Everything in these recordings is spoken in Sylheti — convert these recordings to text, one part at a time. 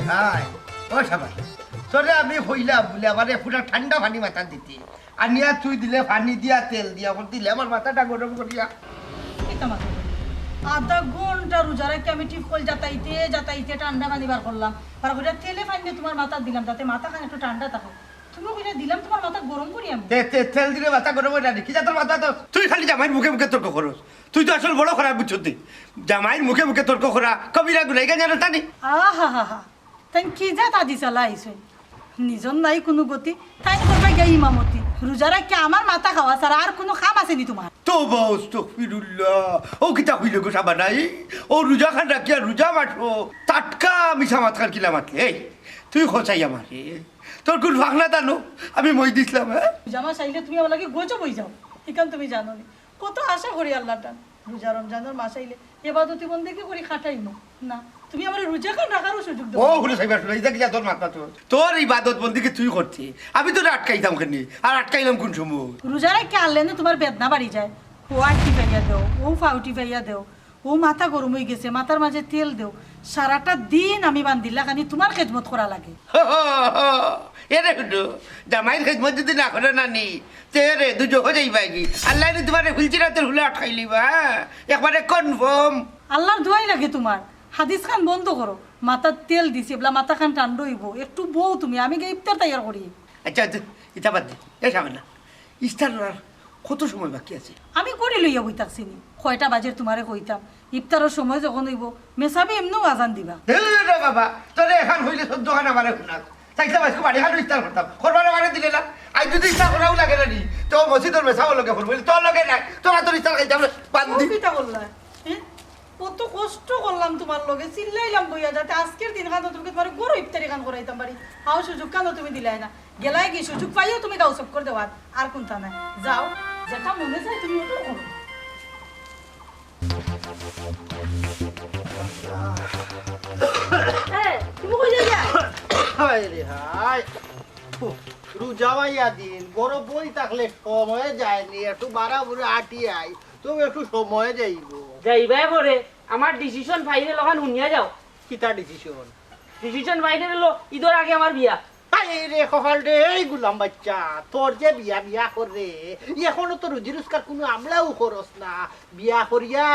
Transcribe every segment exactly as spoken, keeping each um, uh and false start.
হায়, ও শাবাশ। তোরে আমি কইলাম বুলে আমারে পুরা ঠান্ডা পানি মাথাত দিতে। আনিয়া তুই দিলে পানি দিয়া, তেল দিয়া, আমার দিলে আমার মাথাটা গরম করিয়া। কিতা মাথা গরম? আধা ঘন্টা রোজা রাখি আমি টিপ কল যাতাইতে যাতাইতে ঠান্ডা পানি বার করলাম। বার করিয়া তেলে পানি দিয়া তুমার মাথাত দিলাম, যাতে মাথাখান একটু ঠান্ডা থাকে। তুমি কইলা দিলাম তুমার মাথা গরম করি আমি। তে, তে, তেল দিলে মাথা গরম অয় না নি? কি জাতর মাথা তো? তুই খালি জামাইর মুখে মুখে তর্ক করস। তুই তো আসল বড় খারাপ বুঝছস তুই। জামাইর মুখে মুখে তর্ক করা, কবিরা গুনাহ, ইখান জানস না নি? আহাহাহা। তাইন কি জাত আদি চালা আইছইন? নিজর নাই কুনু গতি, তাইন করবা গিয়া ইমামতি। রোজা রাখি আমার মাথা খাওয়া ছাড়া আর কুনু কাম আছে নি তুমার? তওবা, আস্তাগফিরুল্লাহ। ও কিতা কইলে গো শাবানাই? ও রোজাখান রাখিয়া রোজা মাতবো, টাটকা মিছা মাতখান কিলা মাতলে? এই, তুই কছাই আমারে। তোর কুন ফাখনা তানো? আমি মই দিছলাম, হ্যাঁ? রোজা মাস আইলে তুমি আমার লাগি গজব অই যাও, ইখান তুমি জানো নি? কত আশা করি আল্লাহর টান, রোজা রমজানর মাস আইলে এবাদতি বন্দেগি করি কাটাইমু। না, তুমি আমারে রোজাখান রাখারও সুযোগ দেও। ও, হুনো সাইবা, হুনো, ইটা কিলা তোর মাত মাতো? তোর ইবাদত বন্দেগি তুই করতে, আমি তোরে আটকাইতাম কেনে? আর আটকাইলাম কুন সময়? রোজা রাখি আনলে না তুমার বেদনা বাড়ি যায়। ও আটি পাইয়া দেও, ও ফাউটি পাইয়া দেও, ও মাথা গরম অই গেছে, মাথার মাঝে তেল দেও। সারাটা দিন আমি বান্দিলা খানি তুমার খেদমত করা লাগে। এরে হুনো, জামাইর খেদমত যদি না করো না নি, তে রে দুজখো যাইবায়গি। আল্লায় নি তুমারে ফুলসিরাতর হুলো আটকাইলিবা, হ্যাঁ? একবারে confirm। আল্লাহর দোয়াই লাগে তুমার, হাদিস খান বন্ধ করো। মাথাত তেল দিছি, এবলা মাথা খান ঠান্ডা অইবো। একটু বও তুমি, আমি গিয়া ইফতার তৈয়ার করি। আচ্ছা, আচ্ছা, ইটা বাদ দে। এই শাবানা, ইফতার আর কত সময় বাকি আছে? আমি ঘড়ি লইয়া বই থাকছি নি। কয়টা বাজের তুমারে কইতাম, ইফতারর সময় যখন অইবো, মেসাবে এমনেউ আজান দিবা। এ রে বাবা, তোরে এখান কইলে চৌদ্দ খান আমারে হুনাস। চাইতাম আইজকু বাড়ি খান ইফতার করতাম, করবার আমারে দিলে না। আইজ যদি ইফতার করাউ লাগে না নি, তে মসজিদর মেসাবর লগে করবো, তোর লগে নায়। তোরা তোর ইফতার খাইতাম না, বান্দি। ও কিতা করলা? হ্যাঁ? কত কষ্ট করলাম তুমার লগে, চিল্লাইলাম বইয়া, যাতে আইজকের দিন খান তুমি তুমারে ঘরো ইফতারি খান করাইতাম পারি। হাও, সুযোগ খানো তুমি দিলায় না। গেলায়গি সুযোগ পাইয়াউ তুমি গাউ চক্কর দেওয়ার, আর কুনতা নাই। যাও, যেটা মনে চায় তুমি ওটা করো। এ, তুমি কই যাইরায়? হায় রে হায়। উফ, রোজা বাইয়া দিন, ঘরো বই থাকলে সময় যায় নি, একটু বাড়া বুড়া আটি আই, তো একটু সময় যাইবো। যাইবায় পরে, আমার decision final অখান হুনিয়া যাও। কিতা decision? Decision final অইলো, ইদর আগে আমার বিয়া। হায় রে কপাল রে, এই গুলাম বাইচ্চা, তোর যে বিয়া বিয়া করে, এখনো তো রুজি রুজগার কুনু আমলাও করস না, বিয়া করিয়া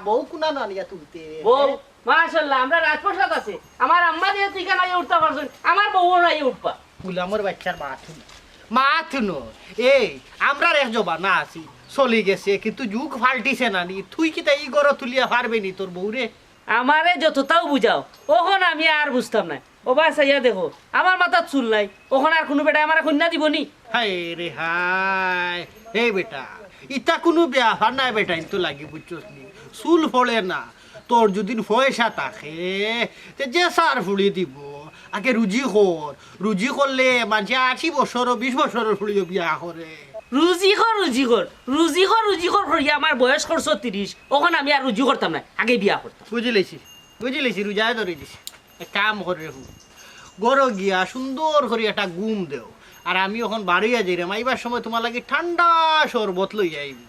বউ কুনানো আনিয়া তুলতে? বউ, মাশাআল্লাহ, আমরার রাজপ্রাসাদ আছে, আমার আম্মা যেহেতু ইখান আইয়া উঠতা পারছইন, আমার বউও আইয়া উঠবা। গুলামর বাইচ্চার মাত হুনো, মাত হুনো। এই, আমরার এক জমানা আছিল, চলি গেছে, কিন্তু যুগ পাল্টিছে না নি? তুই কিতা ই ঘরো তুলিয়া পারবে নি তোর বউরে? আমারে যততাউ বুঝাও, অখন আমি আর বুঝতাম নায়। ওবা চাইয়া দেখো, আমার মাথাত চুল নাই, অখন আর কুনু বেটায় আমারে কইন্যা দিবো নি? হায় রে হায়, এই বেটা, ইতা কুনু ব্যাপার নায় বেটা, ইনতু লাগি বুঝছস নি? চুল পড়ে না, তোর যদি পয়সা থাকে, তে যে সার ফুড়ি দিবো। আগে রুজি কর, রুজি করলে মানষে আশি বছর ও বিশ বছরর ফুড়িও বিয়া করে। রুজি কর, রুজি কর, রুজি কর, রুজি কর করিয়া আমার বয়স করছো তিরিশ, অখন আমি আর রুজি করতাম নায়, আগে বিয়া করতাম। বুঝিলাইছি, বুঝিলাইছি, রুজায় ধরি দিছি। এক কাম কর রে হু, ঘরো গিয়া সুন্দর করি একটা ঘুম দেও, আর আমি অখন বারইয়া যাইরাম, আইবার সময় তুমার লাগি ঠান্ডা শরবত লইয়া আইমু।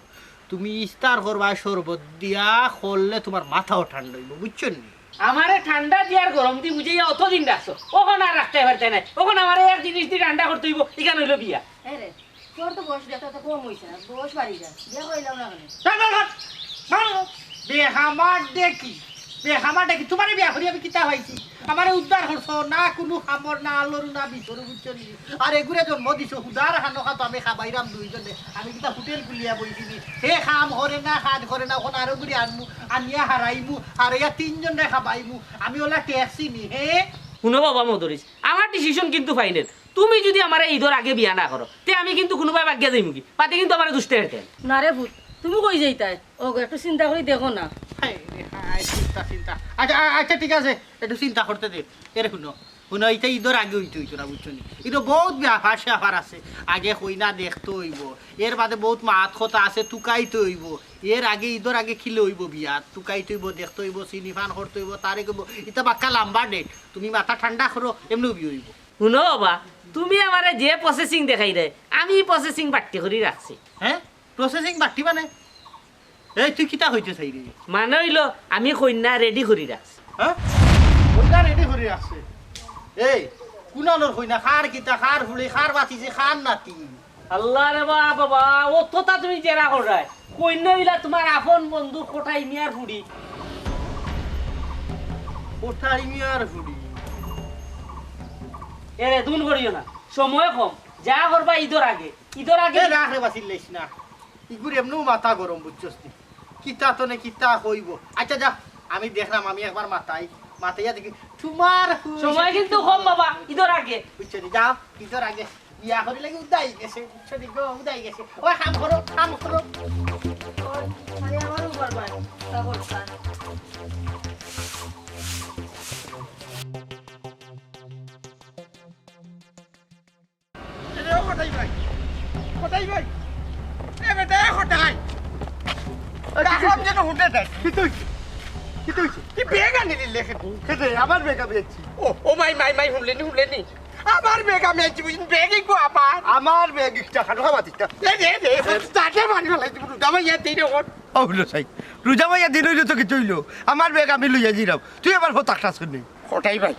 তুমি ইফতার করবায় শরবত দিয়া, করলে তুমার মাথাও ঠান্ডা অইবো, বুঝছো নি? আমারে ঠান্ডা দি আর গরম দি বুঝাইয়া অতদিন রাখছো, অখন আর রাখতায় পারতায় নায়। অখন আমারে এক জিনিস দি ঠান্ডা করতে অইবো, ইখান অইলো বিয়া। এ রে, তোর তো বয়স দেখতে তো কম অইছে না, বয়স বাড়ি যায়, বিয়া করাইলাও না কেনে? না, না, না, না, না। বেহামার দেখি, বেহামার দেখি, তুমারে বিয়া করি আমি কিতা পাইছি? আমারে উদ্ধার করছো, না কুনু কামর, না আলোর, না বিচরু, বুঝছো নি? আর এগুরে জন্ম দিছো, হুদার খানো খাতো আমি খাবাইরাম দুইজনে। আমি কিতা হোটেল খুলিয়া বইছি নি? হে কাম করে না, কাজ করে না, অখন আরো গুড়ি আনমু, আনিয়া হারাইমু, হারাইয়া তিনজনরে খাবাইমু। আমি অলা ট্যাক্সি নি, হে? হুনো বাবা মদরিছ, আমার decision কিন্তু final। তুমি যদি আমারে ইদর আগে বিয়া না করো, তে আমি কিন্তু কুনুবায় বাগিয়া যাইমুগি। পাতে কিন্তু আমারে দুষতে হেরতে। না রে পুত, তুমি কই যাইতায়? ওগো, একটু চিন্তা করি দেখো না। হায় রে হায়, চিন্তা, চিন্তা। আচ্ছা, আ-, আচ্ছা, ঠিক আছে, একটু চিন্তা করতে দে। এরে হুনো, হুনো, ইটা ইদর আগে অইতে অইতো না, বুঝছো নি? ইদর বউত ব্যাপার স্যাপার আছে। আগে কইনা দেখতে অইবো, এর বাদে বউত মাত কথা আছে, তুকাইতে অইবো। এর আগে, ইদর আগে কিলা অইবো বিয়া? তুকাইতে অইবো, দেখতে অইবো, চিনি পান করতে অইবো, তারে কইবো। ইটা বাক্কা লাম্বা date। তুমি মাথা ঠান্ডা করো, এমনেউ বিয়া অইবো। হুনো বাবা, তুমি আমারে যে processing দেখাইরায়, আমি processing বাট্টি করি রাখছি। হ্যাঁ? Processing বাট্টি মানে? এই, তুই কিতা কইতে চাইরে? মানে অইলো, আমি কইন্যা ready করি রাখছি। হ্যাঁ? কইন্যা ready করি রাখছে? এই, কুনানোর কইনা, কার কিতা, কার ফুড়ি, কার বাতিজি, কার নাতি? আল্লাহ রে বা, বাবা, অততা তুমি জেরা কররায়। কইন্যা অইলা তুমার আপন বন্ধু কটাই মিয়ার ফুড়ি। কটাই মিয়ার ফুড়ি? এরে, দুন করিও না, সময় কম। যা করবা ইদর আগে, ইদর আগে। এ, রাখ রে বা, চিল্লাইস না। ইগুর এমনেউ মাথা গরম, বুঝছস নি? কিতা তনে কিতা কইবো। আচ্ছা, যা, আমি দেখরাম, আমি একবার মাতাই, মাতাইয়া দেখি। তুমার সময় কিন্তু কম বাবা, ইদর আগে। বুঝছো নি? যাও, ইদর আগে। বিয়া করি লাগি উদাই গেছে, বুঝছো নি গো, উদাই গেছে। ওই কাম করো, কাম করো। ওই, খালি আমার উপর ভাই, তা করতাম। এরে ও কটাই ভাই, কটাই ভাই, এ বেটা, এ কটাই। এ, কি রাখলাম কইছে? যেন হুন্ডে দেয়। কি তুই? কি তুই? কি ব্যাগ আনি দিলে খেতে? খেতে, আমার ব্যাগ আমি আনছি। ও, ও মাই, মাই, মাই, হুনলেনি, হুনলেনি? আমার ব্যাগ আমি আনছি, বুঝলি? ব্যাগ ইগু আমার। আমার ব্যাগ একটা খাটো খাওয়া দিতা। এ রে, রে, তাতে মারি ফেলাই দিব, রোজা মাইয়া দিন অখন। ও, হুনো সাই, রোজা মাইয়া দিন অইলে তো কিতা অইলো? আমার ব্যাগ আমি লইয়া যাইরাম, তুই আমার ফোন তাকটাস করনি। কটাই ভাই,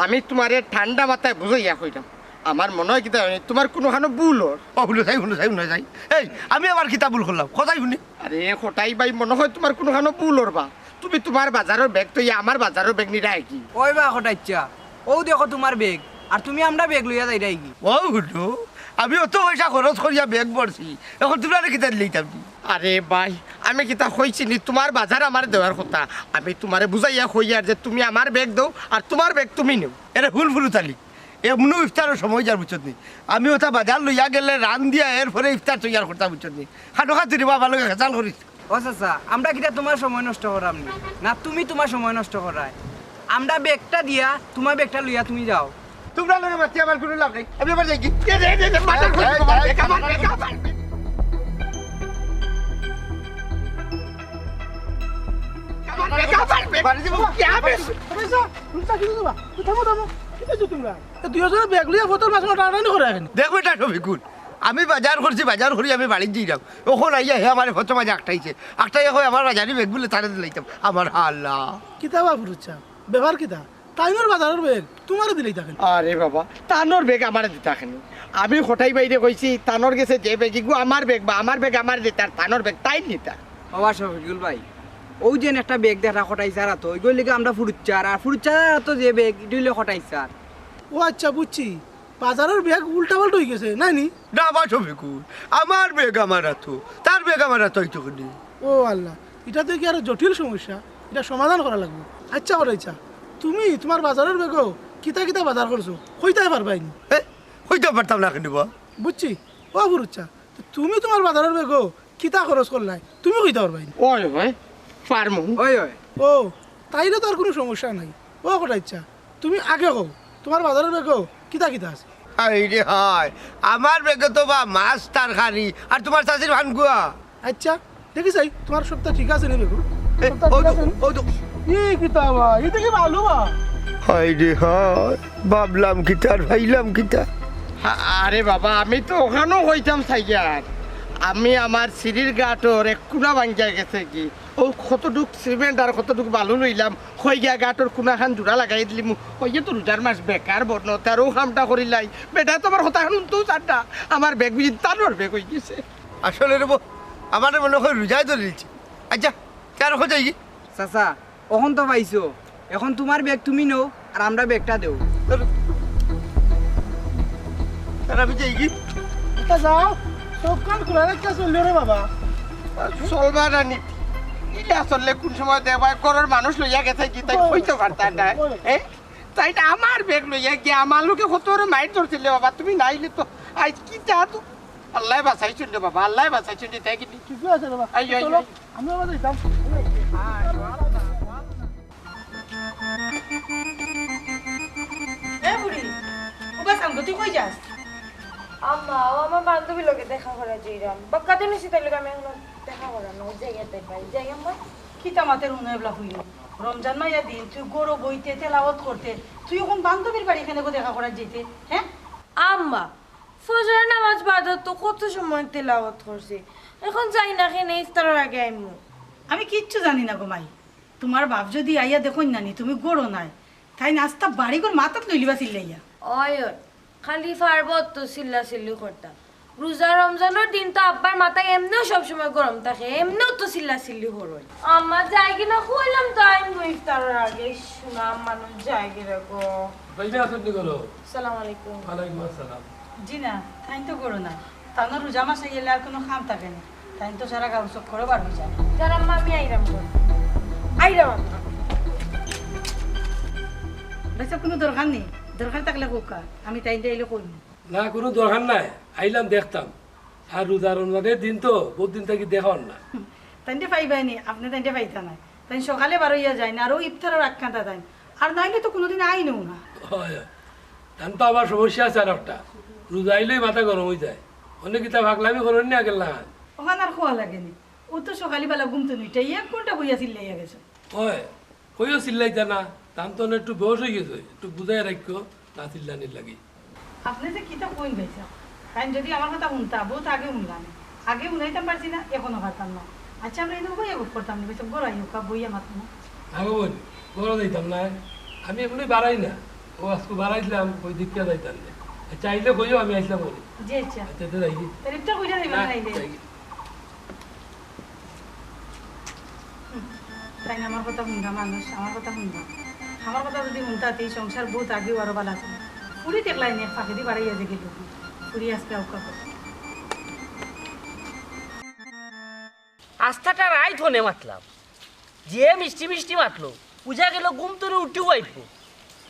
আমি তুমারে ঠান্ডা মাথায় বুঝাইয়া কইরাম। আমার মনো অয় কিতা জানি, তুমার কুনুখানো ভুল অর। ও, হুনো সাই, হুনো সাই, হুনো সাই। এই, আমি আবার কিতা ভুল করলাম? কথাই হুনি। আরে, কটাই ভাই, মনো অয় তুমার কুনুখানো ভুল অর বা। তুমি তুমার বাজারর ব্যাগ থইয়া আমার বাজারর ব্যাগ নিরায় কি? ওই বা কটাইচ্ছা, অউ দেখো তুমার ব্যাগ, আর তুমি আমরা ব্যাগ লইয়া যাইরায় কি? ও হুনো, আমি অত পয়সা খরচ করিয়া ব্যাগ ভরছি, অখন তুমরারে কিতা দিলাইতাম নি? আরে ভাই, আমি কিতা কইছি নি, তুমার বাজার আমারে দেওয়ার কথা। আমি তুমারে বুঝাইয়া কইয়ার যে তুমি আমার ব্যাগ দেও আর তুমার ব্যাগ তুমি নেও। এরে হুন ফুরুত আলী, এমনেউ ইফতারর সময় যার, বুঝছত নি? আমি অতা বাজার লইয়া গেলে রান্দিয়া এরপরে ইফতার তৈয়ার করতাম, বুঝছত নি? খাটো খাটুনি বাবার লগে খেচাল করিস। ও চাচা, আমরা কিতা তুমার সময় নষ্ট করাম নি? না, তুমি তুমার সময় নষ্ট করায়। আমরা ব্যাগটা দিয়া তুমার ব্যাগটা লইয়া তুমি যাও। তুমরার লগে মাতি আমার কুনু লাভ নাই, আমি আবার যাইগি। এ রে, রে, রে, মাথা এই, ঘুরে এই, বাবা, এই, ব্যাগ আমার, ব্যাগ আমার। আমার ব্যাগ আমার, ব্যাগ। বাড়ি যাবো। কি হবে? আরে স্যার, তুমি চাকরি দিবা? তো থামো, থামো। কি করছো তোমরা? এ দুইজনে ব্যাগ লইয়া ফতর মাঝে টানাটানি করে এখানে। দেখ বেটা শফিকুল, আমি বাজার করছি, বাজার করি আমি বাড়িত যাইরাম। অখন আইয়া হে আমারে ফতর মাঝে আটকাইছে। আটকাইয়া কয় আমার বাজারি ব্যাগ বুলে তারে দিলাইতাম। আমার হালা। কিতা বা ফুরুচ্ছা? ব্যাপার কিতা? তাইনর বাজারর ব্যাগ তুমারে দিলাইতা কেনে? আরে বাবা, তানর ব্যাগ আমারে দিতা কেনে? আমি কটাই ভাইরে কইছি, তানর গেছে যে ব্যাগ, ইগু আমার ব্যাগ বা আমার ব্যাগ আমারে দিতা, আর তানর ব্যাগ তাইন নিতা। ও বা শফিকুল ভাই, অউ যেন একটা ব্যাগ দেখরা কটাইছার আতো, ইগুর লাগি আমরা ফুরুচ্ছার, আর ফুরুচ্ছার আতো যে ব্যাগ, ইটা অইলো কটাইছার। ও আচ্ছা, বুঝছি। বাজারর ব্যাগ উল্টা-পাল্টা অইগেছে, নায় নি? না বা শফিকুল, আমার ব্যাগ আমার আতো, তার ব্যাগ আমার আতো অইতো কেনে? ও আল্লাহ, ইটা তো কি আরো জটিল সমস্যা, ইটা সমাধান করা লাগবো। আচ্ছা কটাইচ্ছা, তুমি তুমার বাজারর ব্যাগো কিতা কিতা বাজার করছো, কইতায় পারবায় নি? এ, কইতাম পারতাম না কেনে বা? বুঝছি। ও ফুরুচ্ছা, তো তুমি তুমার বাজারর ব্যাগো কিতা খরচ করলায়, তুমি কইতায় পারবায় নি? ওই, ওই, পারমু। ওই, ওই। ও, তাইলে তো আর কুনু সমস্যা নাই। ও কটাইচ্ছা, তুমি আগে কও, তুমার বাজারর ব্যাগো কিতা কিতা আছে? হায় রে হায়, আমার ব্যাগো তো বা মাছ তরকারি, আর তুমার চাচির ফানগুয়া। আচ্ছা, দেখি চাই, তুমার সবতা ঠিক আছে নি ব্যাগো? এ, সবতা ও ঠিক তো, আছে নি? ও তো। ই কিতা বা, ইটা কি ভালা বা? হায় রে হায়, ভাবলাম কিতা আর পাইলাম কিতা? আ-, আরে বাবা, আমি তো অখানও কইতাম চাইয়ার। আমি আমার সিঁড়ির গাটর এক কুনা ভাঙ্গিয়া গেছেগি। অউ কতটুক সিমেন্ট আর কতটুক বালু লইলাম, কই গিয়া গাটর কুনাখান জুড়া লাগাই দিলিমু। অউ যে তো রোজার মাস বেকার বনো, তার অউ কামটা করিলাই। বেটায় তো আমার কথাখান হুনতেউ চার না, আমার ব্যাগ বুঝি তানর ব্যাগ অইগেছে। আসলে রে বা, আমারে মনো অয় রোজায় ধরিলিছে। আচ্ছা, তার কথা কি? চাচা, অখন তো পাইছো, অখন তুমার ব্যাগ তুমি নেও, আর আমরা ব্যাগটা দেও। চলো। আর আমি যাইগি। ইতা যাও, চউখ কান খুলা রাখিয়া চলিও রে বাবা। চলবা না নি? ইলা চললে কুন সময় দেখবায়, ঘরর মানুষ লইয়া গেছেগি, তাইন কইতায় পারতা না। এ? তাইন আমার ব্যাগ লইয়া গিয়া আমার লগে কত বড় মাইর ধরছিল বাবা, তুমি নাইলে তো আইজ কিতা তো আল্লায় বাঁচাইছইন রে বাবা, আল্লায় বাঁচাইছইন রে, তাই কি? ঠিকই আছে রে বাবা। আই, আই, চলো, আই। আমরা আবার যাইতাম। এ বুড়ি, ও বাসান গো, তুই কই যাস? আম্মা, ও আমার বান্ধবীর লগে দেখা করা যাইরাম। বাক্কা দিন অইছে তাইর লগে আমি অখনো দেখা করা না। যাই আর তাই পাই। যাই আম্মা। কিতা মাতের হুনো এবলা হুইন। রমজান মাইয়া দিন, তুই ঘরো বইতে, তেলাওয়াত করতে, তুই অখন বান্ধবীর বাড়ি কেনে গো দেখা করা যাইতে, হ্যাঁ? আম্মা, ফজরের নামাজ বাদে তো কত সময় তেলাওয়াত করছি। অখন যাই না কেনে, ইফতারর আগে আইমু। আমি কিচ্ছু জানি না গো মাই। তুমার বাপ যুদি আইয়া দেখইন না নি, তুমি ঘরো নাই, তাইন আস্তা বাড়িঘর মাথাত লইলিবা চিল্লাইয়া। অয়, অয়, খালি পারবা তো চিল্লাচিল্লি করতা। রোজা রমজানর দিন তো আব্বার মাথা এমনেও সবসময় গরম থাকে, এমনেও তো চিল্লাচিল্লি করইন। আম্মা যাইগি না কইলাম তো, আমি ইফতারর আগে। শোনা মানুষ যাইগি রে গো। ভাইবা আছেন নি গো? সালাম আলাইকুম। ওয়ালাইকুম আসসালাম। জি না, তাইন তো করো না। তানর রোজা মাস আইলে আর কুনু কাম থাকে না। তাইন তো সারা গাউ চক্করো বার অই যায়। যার আম্মা, আমি আইরাম গো। আইরাম আম্মা। বেশি কুনু দরকার নি, দরকার থাকলে কউক্কা, আমি তাইনরে আইলে কইমু। না, কুনু দরকার নাই, আইলাম দেখতাম। আর রোজা রমজানর দিন তো, বউত দিন থাকি দেখা অর না। তাইনরে পাইবায় নি, আপনে তাইনরে পাইতা নায়। তাইন সকালে বার অইয়া যাইন, আর অউ ইফতারর আগ খান্তা তাইন। আর নাইলে তো কুনুদিন আইনও না। অয়, অয়। তান তো আবার সমস্যা আছে আর একটা। রোজা আইলেই মাথা গরম অই যায়। অনে কিতা পাগলামি করইন নি আগের লাখান? অখান আর কওয়া লাগে নি। অউ তো সকালে বেলা ঘুম থনে উঠিয়া এক ঘন্টা বইয়া চিল্লাইয়া গেছে। অয়, কইও চিল্লাইতা না। তান তো অনে একটু বয়স অই গেছে, একটু বুঝাইয়া রাখিও, না চিল্লানির লাগি। আপনে যে কিতা কইন ভাইসাব, তাইন যদি আমার কথা হুনতা, বউত আগে হুনলা নে। আগে হুনাইতাম পারছি না, অখনো পারতাম না। আচ্ছা, আমরা ইনো বইয়া গপ করতাম নি, ভাইসাব, ঘরো আইউক্কা, বইয়া মাতমু। না গো বইন, ঘরো যাইতাম না। আমি এমনে বারাই না। অউ আইজকু বারাইছলাম, অউ দেখিয়া যাইতাম নে। আচ্ছা, আইলে কইও, আমি আইছলাম বলি। জি, আচ্ছা। আচ্ছা, তে যাইগি। তাইলে ইফতার করিয়া যাইবা না, না, আইলে? যাইগি। হুম, তাইন আমার কথা হুনরা মানুষ, আমার কথা হুনরা। আমার কথা যদি হুনতা, তে ই সংসার বউত আগেউ আরো ভালা আছিল। ফুরি দেখলায় নি, এক ফাঁকেদি বারাইয়া যে গেল। ফুরি আইজকে আউক্কা করে। আস্তাটা রাইত ফোনে মাতলাম, যে মিষ্টি মিষ্টি মাতলো, বুঝা গেল ঘুম থনে উঠিউ আইবো।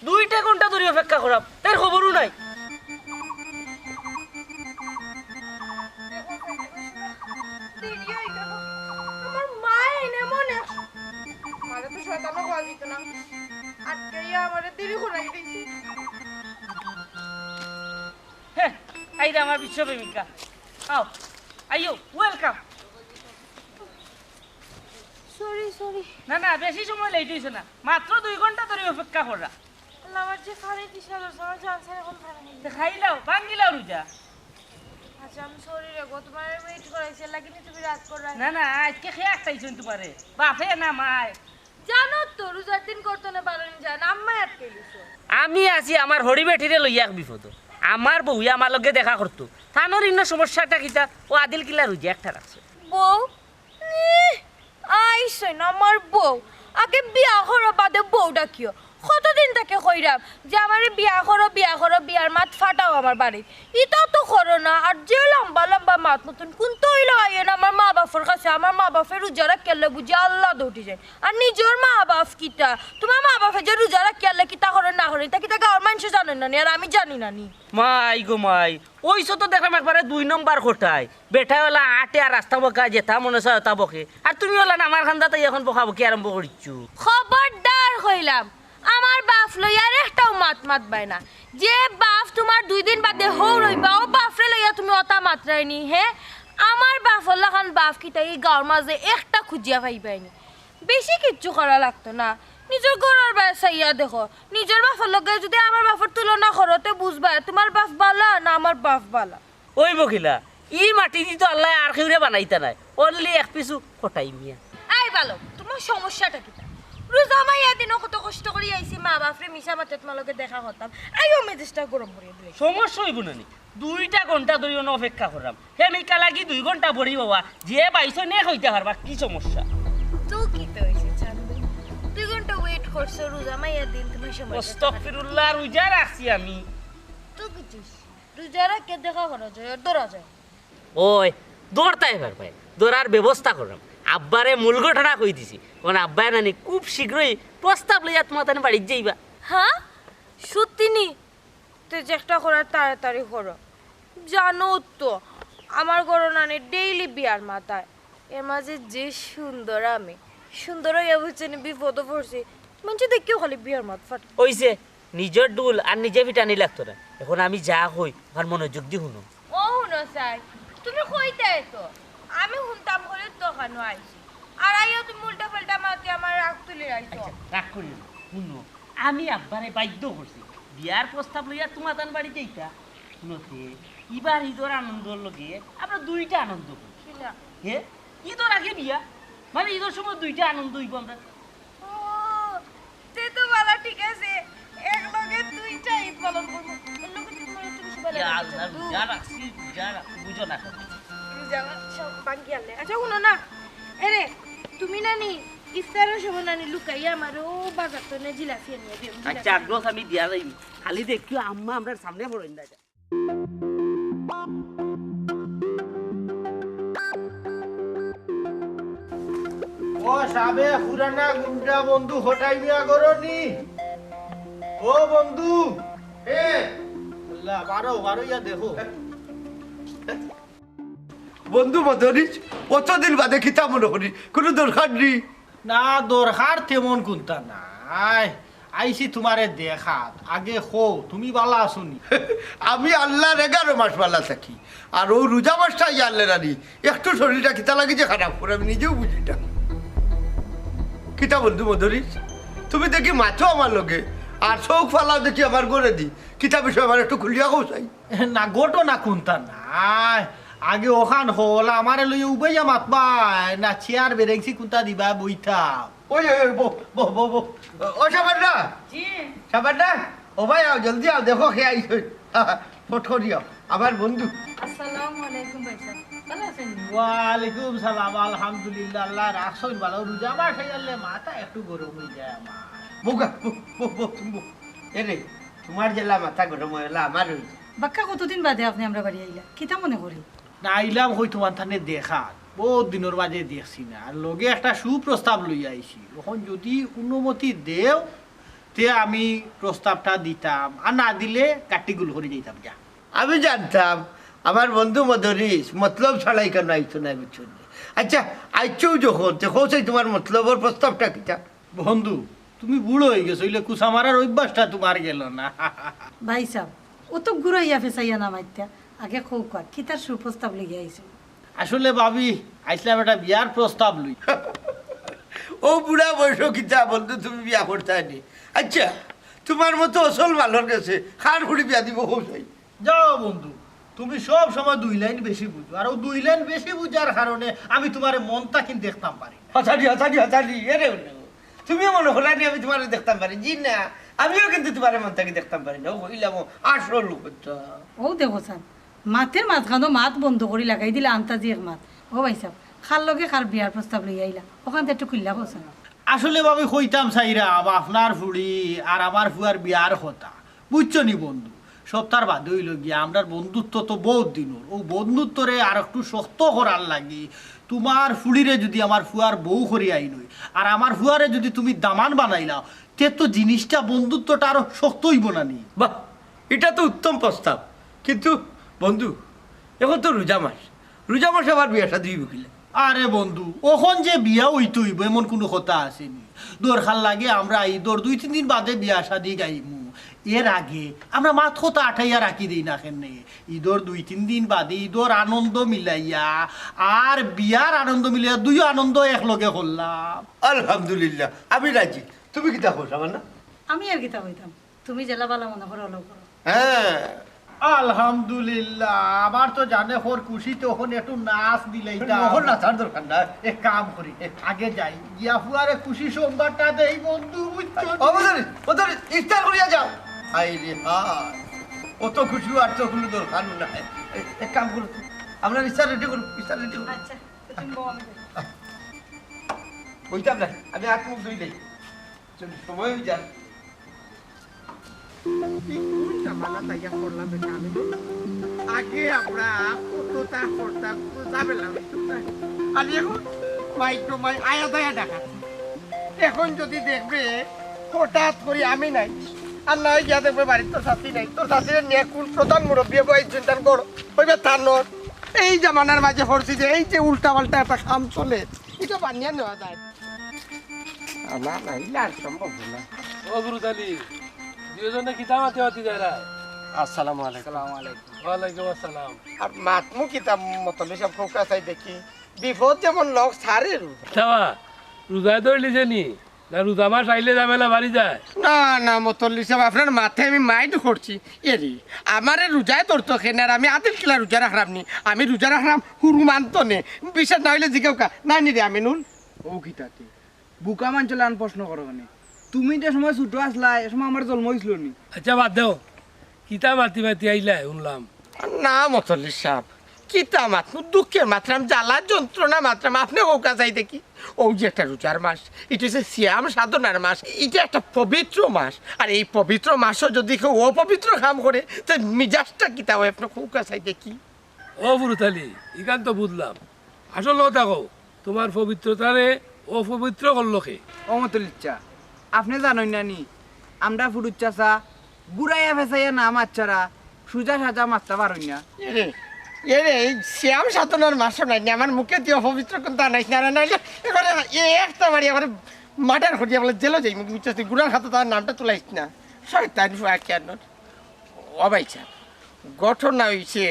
দুইটা ঘন্টা ধরি অপেক্ষা করাম, তার খবরও নাই। দেরি অই গেল। আমার মা এনে মনে, মারে তো শয়তানও কওয়া যেত না। আটকাইয়া আমারে দেরি করাই দিছে। হে, আইরে আমার বিশ্বপ্রেমিকা। আও, আইও, welcome। Sorry, sorry। না, না, বেশি সময় late অইছে না। মাত্র দুই ঘন্টা ধরি অপেক্ষা করা। আল্লাহ, আমার যে ফানি তৃষ্ণা ধরছে, আমার জান ছাড়া এখন ফানি খাইতে। তে খাইলাও, ভাঙ্গিলাও রোজা। আচ্ছা, আমি sorry রে গো, তুমারে wait করাইছি, এর লাগি নি তুমি রাগ কররায়। না, না, আইজকে কে আটকাইছইন তুমারে? বাফে না মায়? জানো তো, রোজার দিন ঘর থনে বারইন যায় না, আম্মায় আটকাইলিছে। আমি আছি আমার হড়ি বেটিরে লইয়া এক বিপদো। আমার বউয়ে আমার লগে দেখা করতো। তানর ইনো সমস্যাটা কিতা? অউ আদিল কিলা রোজা একটা রাখছে। বউ? ইহ, আইছইন আমার বউ। আগে বিয়া করো, বাদে বউ ডাকিও। কতদিন থাকি কইরাম যে আমারে বিয়া করো, বিয়া করো, বিয়ার মাত ফাটাও আমার বাড়িত। ইতাও তো করো না। আর যে লম্বা লম্বা মাত মতন কুন্তা অইলেও আইও না আমার মা বাফর কাছে। আমার মা বাফে রোজা রাখিয়ারলে বুঝি আল্লাহ দৌড়ি যায়। আর নিজর মা বাফ কিতা? তুমার মা বাফে যে রোজা রাখিয়ারলে কিতা করে না করে, ইতা কিতা গাউর মাইনষে জানইন না নি? আর আমি জানি না নি? মাই গো মাই, অইছো তো দেখলাম একবারে দুই নম্বর কটাই। বেটায় অলা আটে আর রাস্তা বকা, যেতা মনে চায় অতা বকে, আর তুমি অলা না আমার কান্দাত আইয়া এখন বকাবকি আরম্ভ করিছো। খবরদার কইলাম, আমার বাফ লইয়া আর একটাও মাত মাতবায় না। যে বাফ তুমার দুই দিন বাদে হউর অইবা, অউ বাফরে লইয়া তুমি অতা মাতরায় নি, হে? আমার বাফর লাখান বাফ কিতা ই গাউর মাঝে একটা খুজিয়া পাইবায় নি। বেশি কিচ্ছু করা লাগতো না। নিজর ঘরর বায় চাইয়া দেখো, নিজর বাফর লগে যদি আমার বাফর তুলনা করো, তে বুঝবায় তুমার বাফ ভালা না আমার বাফ ভালা। অইবো কিলা, ই মাটিদি তো আল্লায় আর কেউরে বানাইতা নায়, only এক পিছু কটাই মিয়া। আই ভালা, তুমার সমস্যাটা কিতা? রোজা মাইয়া দিনো কত কষ্ট করি আইছি, মা বাফরে মিছা মাতে তুমার লগে দেখা করতাম, আইও মেজাজটা গরম করিয়া দিলে। সমস্যা অইবো না নি? দুইটা ঘন্টা ধরি অনো অপেক্ষা কররাম। হে মিকা লাগি দুই ঘন্টা বড়ি বাবা, যে পাইছো নে কইতা পারবা, কি সমস্যা? তো কিতা অইছে চান্দু? দুই ঘন্টা wait করছো, রোজা মাইয়া দিন তুমার সময়। আস্তাগফিরুল্লাহ, রোজা রাখছি আমি। তো কিতা অইছে? রোজা রাখিয়া দেখা করা যায়, আর ধরা যায়। ওই, ধরতায় পারবায়, ধরার ব্যবস্থা কররাম। আব্বারে মূল ঘটনা কই দিছি, অখন আব্বায় নানি খুব শীঘ্রই প্রস্তাব লইয়া তুমার তান বাড়িত যাইবা। হ্যাঁ? সত্যি নি? তে যেটা করার তাড়াতাড়ি করো। জানো তো, আমার ঘরো নানি daily বিয়ার মাত আয়। এর মাঝে যে সুন্দর আমি, সুন্দর অইয়া বুঝছো নি বিপদো পড়ছি। মানষে দেখিয়াউ খালি বিয়ার মাত ফাটায়। অইছে, নিজর ঢুল আর নিজে পিটানি লাগতো না। অখন আমি যা কই, অখান মনোযোগ দি হুনো। ও হুনো চাই, তুমি কইতায় তো, আমি হুনতাম করি তো অখানো আইছি। আর আইয়া তুমি উল্টা পাল্টা মাতি আমার রাগ তুলি আইছো। আচ্ছা, রাগ করিও না। হুনো, আমি আব্বারে বাধ্য করছি। বিয়ার প্রস্তাব লইয়া তুমার তান বাড়ি যাইতা। হুনো তে, ইবার ইদর আনন্দর লগে আমরা দুইটা আনন্দ করি। কিলা? হে? ইদর আগে বিয়া। মানে ইদর সময় দুইটা আনন্দ অইবো আমরা। ও, তে তো ভালা, ঠিক আছে। পালন করবো। এর লগে তো তোমার একটু বেশি ভালো ইয়া লাগে। আল্লাহ, রোজা রাখছি, রোজা রাখছি, বুঝো না কেন? রোজা সব ভাঙ্গি আনলে। আচ্ছা, হুনো না। এরে, তুমি নানি ইফতারর সময় নানি লুকাইয়া আমারে অউ বাজার তনে জিলাপি আনিয়া দিও। আচ্ছা, জিলাপি। আগ্রহ আমি দিয়া যাইমু। খালি দেখিও আম্মা আমরার সামনে পড়ইন না। ও সাবে পুরানা গুন্ডা বন্ধু হটাই মিয়া গরনি। ও বন্ধু। এ। আল্লাহ, বারো, বারো ইয়া দেখো। বন্ধু মদরিছ, অতদিন বাদে কিতা মনো করি? কুনু দরকার নি? না, দরকার তেমন কুন্তা নাই। আইছি তুমারে দেখাত। আগে কও, তুমি বালা আছো নি? আমি আল্লার এগারো মাস বালা থাকি। আর অউ রোজা মাসটা আইয়া আনলে নানি, একটু শরীরটা কিতা লাগি যে খারাপ করে আমি নিজেও বুঝি না। কিতা বন্ধু মদরিছ, তুমি দেখি মাতো আমার লগে, আর চউখ ফালাও দেখি আমার ঘরে দি। কিতা বিষয় আমারে একটু খুলিয়া কও চাই। না, ঘটনা কুন্তা নাই। আগে অখান কও, অলা আমারে লইয়া উবাইয়া মাতবায়, না চেয়ার বেরেংসি কুন্তা দিবায় বইতাম। ওই, ওই, ওই, বউ, বউ, বউ, বউ। ও সাবান্না। জি। সাবান্না, ও ভাই আও, জলদি আও, দেখো কে আইছে। ফট করি আও, আমার বন্ধু। আসসালামু আলাইকুম ভাইসাব, ভালা আছইন নি? ওয়ালাইকুম সালাম, আলহামদুলিল্লাহ, আল্লায় রাখছইন ভালা। রোজা মাস আইলে মাথা একটু গরম অই যায় আমার। বউগা, বউ, বউ, বউ, তুমি বউ। এরে, তুমার যেলা মাথা গরম অয়, অলা আমার অই যায়। বাক্কা কতদিন বাদে আপনে আমরার বাড়ি আইলা, কিতা মনে করি? না, আইলাম কই তুমার তানে দেখাত, বউত দিনর বাদে দেখছি না, আর লগে একটা সুপ্রস্তাব লইয়া আইছি। অখন যুদি অনুমতি দেও, তে আমি প্রস্তাবটা দিতাম, আর না দিলে কাটি গুল করি যাইতাম গিয়া। আমি জানতাম আমার বন্ধু মদরিছ মতলব ছাড়াই কেনে আইতো নায়, বুঝছো নি? আচ্ছা, আইছো যখন, তে কও চাই তুমার মতলবর প্রস্তাবটা কিতা? বন্ধু, তুমি বুড়া অই গেছো, অইলে কুচা মারার অভ্যাসটা তুমার গেল না। ভাইসাব, অত ঘুরাইয়া ফেছাইয়া না মাতিয়া, আগে কউক্কা, কিতার সুপ্রস্তাব লইয়া আইছো? আসলে ভাবি, আইছলাম একটা বিয়ার প্রস্তাব লই। অউ বুড়া বয়সো কিতা বন্ধু তুমি বিয়া করতায় নি? আচ্ছা, তুমার মতো অসল মানষর গেছে কার ফুড়ি বিয়া দিবো কও চাই? যাও বন্ধু, তুমি সব সময় দুই লাইন বেশি বুঝো, আর অউ দুই লাইন বেশি বুঝার কারণে আমি তুমারে মন থাকি দেখতাম পারি না। হাছানি, হাছানি, হাছানি, এরে অইলে। তুমিও মনো কররায় নি আমি তুমারে দেখতাম পারি? জি না, আমিও কিন্তু তুমারে মন থাকি দেখতাম পারি না। অউ কইলাম, আসল কথা। অউ দেখো চাইন, মাতের মাঝখানো মাত বন্ধ করি লাগাই দিলা আন্তাজি এক মাত। ও ভাইসাব, কার লগে কার বিয়ার প্রস্তাব লইয়া আইলা, অখানতা একটু খুলিয়া কও চাইন। আসলে ভাবি কইতাম চাইরাম, আপনার ফুড়ি আর আমার ফুয়ার বিয়ার কথা। বুঝছো নি বন্ধু, সবতার বাদে অইলো গিয়া, আমরার বন্ধুত্ব তো বউত দিনর। অউ বন্ধুত্বরে আর একটু শক্ত করার লাগি তুমার ফুড়িরে যুদি আমার ফুয়ার বউ করি আইন অই, আর আমার ফুয়ারে যুদি তুমি দামান বানাইলাও, তে তো জিনিসটা, বন্ধুত্বটা আরো শক্ত অইবো না নি? বাহ, ইটা তো উত্তম প্রস্তাব। কিন্তু বন্ধু, অখন তো রোজা মাস, রোজা মাসে আবার বিয়া শাদি অইবো কিলা? আরে বন্ধু, অখন যে বিয়া অইতো অইবো এমন কুনু কথা আছে নি? দরকার লাগে আমরা ইদর দুই তিন দিন বাদে বিয়া শাদি গাইমু। এর আগে আমরা মাত-কথা আটাইয়া রাখি দেই না কেনে? ইদর দুই তিন দিন বাদে ইদর আনন্দ মিলাইয়া আর বিয়ার আনন্দ মিলাইয়া দুইও আনন্দ একলগে করলাম। আলহামদুলিল্লাহ, আমি রাজি। তুমি কিতা কও, সাবান্না? আমি আর কিতা কইতাম, তুমি যেলা ভালা মনো করো, অলা করো। হ্যাঁ। আলহামদুলিল্লাহ, আমার তো জানে কর খুশিতে অখন একটু নাচ দিলাইতাম। অখন নাচার দরকার নাই। এক কাম করি, আগে যাই, গিয়া ফুয়ারে খুশি সংবাদটা দেই বন্ধু, বুঝছো? ও বদরি, বদরি, ইফতার করিয়া যাও। হায় রে হায়, অত খুশি অওয়ার তো কুনু দরকার নাই। এ-, এক কাম করো তো, আমরার ইফতার রেডি করো, ইফতার রেডি করো। আচ্ছা, তো তুমি বও, আমি যাই। বইতাম না, আমি হাত মুখ ধুই দেই। চল, সময় অই যার। এই কোন ঝামেলাত আইয়া পড়লাম বেটা আমি? আগে আমরা কততা করতাম, কত ঝামেলা অইতো না। আর অখন মাই তো মাই আয়া দায়া ডাকাত। অখন যুদি দেখবে হঠাৎ করি আমি নাই, আর নায় গিয়া দেখবে বাড়িত তোর চাচি নাই, তোর চাচিরে নিয়া কুন প্রধান মুরব্বিয়ে বই চিন্তার ঘর অইবে তান। এই জামানার মাঝে করছি যে এই যে উল্টা-পাল্টা একটা কাম চলে, ইটা বানিয়া নেওয়া যায়। না, না, ইলা আর সম্ভব না। ও গুরুদালি, দুইওজনে কিতা মাতি মাতি যাইরায়? আসসালামু আলাইকুম। আসসালামু আলাইকুম। ওয়ালাইকুম আসসালাম। আর মাতমু কিতা মতল্লি সাব, কউক্কা চাই দেখি। বিপদ যেমন লগ ছাড়ের। তাবা, রোজায় ধরলিছে নি? না, রোজা মাস আইলে ঝামেলা বাড়ি যায়। না, না, মতল্লি সাব, আপনার মাতে আমি mind করছি। এরে, আমারে রোজায় ধরতো কেনে, আর আমি আদিল কিলা রোজা রাখরাম নি? আমি রোজা রাখরাম হুরু মানতো নে। বিশ্বাস না অইলে জিগাউক্কা। নায় নি রে আমিনুল? ও কিতা তে? বুকা মানষর লাখান প্রশ্ন করো কেনে? তুমি যে সময় ছোট আছলায়, এ সময় আমার জন্ম অইছিল নি। আচ্ছা, বাদ দেও। কিতা মাতি মাতি আইলায় হুনলাম? না মতল্লি সাব, কিতা মাতমু? দুঃখের মাতরাম, জ্বালা যন্ত্রণা মাতরাম। আপনে কউক্কা চাই দেখি, অউ যে একটা রোজার মাস, ইটা অইছে সিয়াম সাধনার মাস, ইটা একটা পবিত্র মাস। আর এই পবিত্র মাসো যুদি কেউ অপবিত্র কাম করে, তে মিজাজটা কিতা অয় আপনে কউক্কা চাই দেখি। ও ফুরুতালি, ইখান তো বুঝলাম। আসল কথা কও, তুমার পবিত্রতারে অপবিত্র করলো কে? ও মতল্লি চাচা, আপনে জানইন না নি, আমরা ফুরুত চাচা গুরাইয়া ফেসাইয়া না মাতছাড়া সুজা সাজা মাততা পারইন না। এরে, এরে, এই সিয়াম সাধনার মাসো নাই নি, আমার মুখেদি অপবিত্র কুন্তা আনাইস না, নাইলে এবারে এ একটা মারি এবারে মার্ডার করিয়া বলে জেলো যাইমু, বুঝছস? তুই গুরার হাতো তার নামটা তুলাইস না, শয়তান ফুয়া কেন। ও ভাই সাব, ঘটনা অইছে,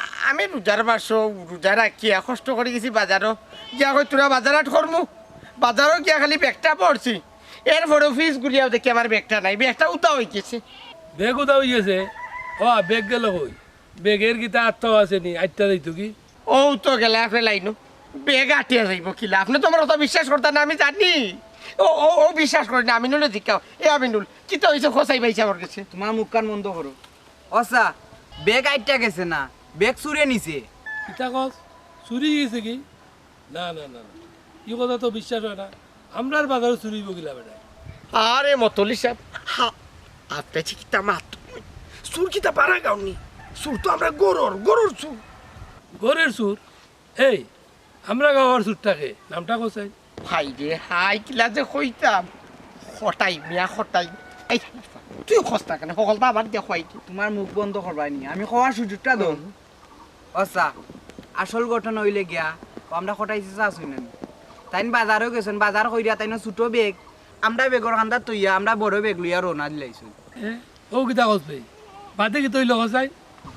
আ-, আমি রোজার মাসো রোজা রাখিয়া কষ্ট করি গেছি বাজারো, গিয়া কই থুড়া বাজার হাট করমু, বাজারো গিয়া খালি ব্যাগটা ভরছি, এরপরেও ফিছ ঘুরিয়াও দেখি আমার ব্যাগটা নাই, ব্যাগটা উধাও অইগেছে। ব্যাগ উধাও অইগেছে? ও, ব্যাগ গেলো কই? ব্যাগের কিতা আটটাও আছে নি, আটটা যাইতো কি? অউ তো গেলা আপনে লাইনো। ব্যাগ আটিয়া যাইবো কিলা? আপনে তো আমার কথা বিশ্বাস করতা না, আমি জানি। ও, ও, ও বিশ্বাস করে না, আমিনুলে জিকাও। এ আমিনুল, কিতা অইছে কছাই ভাই সাবর গেছে? তুমার মুখখান বন্ধ করো। ও চাচা, ব্যাগ আটটা গেছে না, ব্যাগ চুরে নিছে। কিতা কছ? চুরি গেছে কি? না, না, না, না। ই কথা তো বিশ্বাস অয় না। আমরার বাজারো চুরি অইবো কিলা বেটা? আরে মতল্লি সাব, হা, আপনে যে কিতা মাত, চুর কিতা পাড়া গাঁওর নি? চুর তো আমরার ঘরর, ঘরর চুর। ঘরর চুর? এই, আমরার গাঁওর চুরটা কে? নামটা কছাই। হায় রে হায়, কিলা যে কইতাম। কটাই মিয়া, কটাই। এই, তুই কছ না কেনে? হকলতা আমার দিয়া কইতি। তুমার মুখ বন্ধ করবায় নি, আমি কওয়ার সুযোগটা দেও। হুম। ও চাচা, আসল ঘটনা অইলে গিয়া, ও আমরা কটাই চাচা আছইন না নি? তাইন বাজারো গেছইন, বাজার করিয়া তাইন ছোট ব্যাগ, আমরা ব্যাগর কান্দাত থইয়া, আমরা বড় ব্যাগ লইয়া রওনা দিলাইছইন। এ, ও কিতা কছ বে? বাদে কিতা অইলো কছাই?